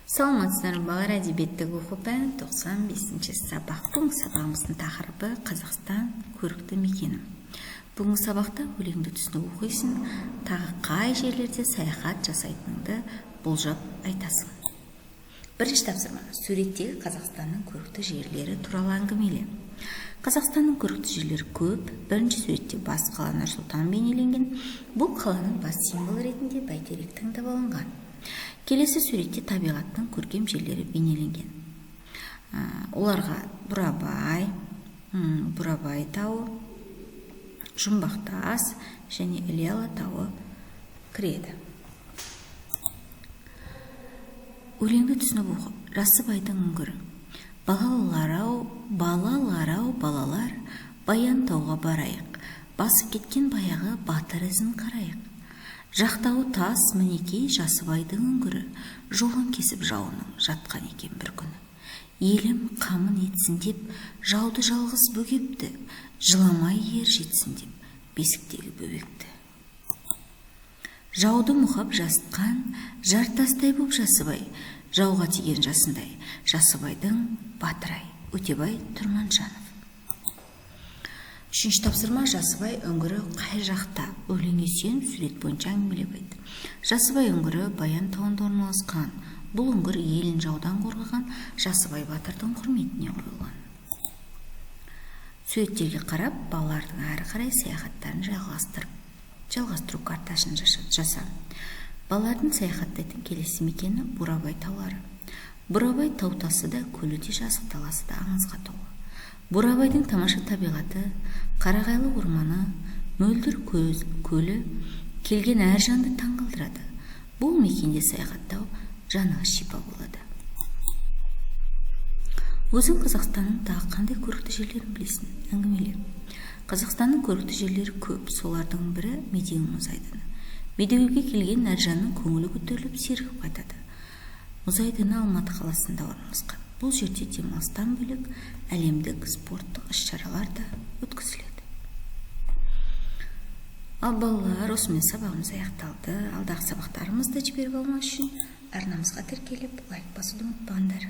Саламатсыздар ма, балалар! Әдебиеттік оқу пәні, 95-сабақ. Бүгінгі сабағымыздың тақырыбы: «Қазақстан – көрікті мекенім». Бүгінгі сабақта өлеңді түсініп оқисың, тағы қай жерлерде саяхат жасайтыныңды болжап айтасың. Бірінші тапсырма: суреттегі Қазақстанның көрікті жерлері туралы әңгімеле. Қазақстанның көрікті жерлері көп. Бірінші суретте бас қала Нұр-Сұлтан бейнеленген. Бұл қаланың бас символы ретінде бәйтерек таңдап алынған. Келесі суретте табиғаттың көркем жерлері бейнеленген. Оларға Бурабай тауы, Жұмбақтас және Іле Алатауы кіреді. Өлеңді түсініп оқы. «Жасыбайдың үңгірі». Балалар ау, балалар ау, балалар, Баян тауға барайық, басып кеткен баяғы батыр ізін қарайық. Жақтауы тас, мінекей, Жасыбайдың үңгірі, жолын кесіп жауының жатқан екен бір күні. Елім қамын етсін деп, жауды жалғыз бөгепті, жыламай ер жетсін деп бесіктегі бөбекті. Жауды мұқап жасытқан жартастай боп Жасыбай, жауға тиген жасындай Жасыбайдың батыры ай. Өтебай Тұрманжанов. Үшінші тапсырма: «Жасыбай үңгірі қай жақта?» Өлеңге сүйеніп, сурет бойынша әңгімелеп айт. Жасыбай үңгірі Баян тауында орналасқан. Бұл үңгір елін жаудан қорғаған Жасыбай батырдың құрметіне құрылған. Суреттерге қарап, балалардың әрі қарай саяхаттарын жалғастыру картасын жаса. Балалардың саяхаттайтын келесі мекені – Бурабай таулары. Бурабай тау тасы да, көлі де, жазық даласы да аңызға толы. Бурабайдың тамаша табиғаты, қарағайлы орманы, мөлдір көлі келген әр жанды таңғалдырады. Бұл мекенде саяхаттау жаныңа шипа болады. Өзің Қазақстанның тағы қандай көрікті жерлерін білесің? Әңгімеле. Қазақстанның көрікті жерлері көп. Солардың бірі – Медеу мұз айдыны. Медеуге келген әр жанның көңілі көтеріліп, сергіп қайтады. Мұз айдыны Алматы қаласында орналасқан. Бұл жерде демалыстан бөлек, әлемдік спорттық іс-шаралар да өткізіледі. Ал, балалар, осымен сабағымыз аяқталды. Алдағы сабақтарымызды жіберіп алмас үшін арнамызға тіркеліп, лайк басуды ұмытпаңдар.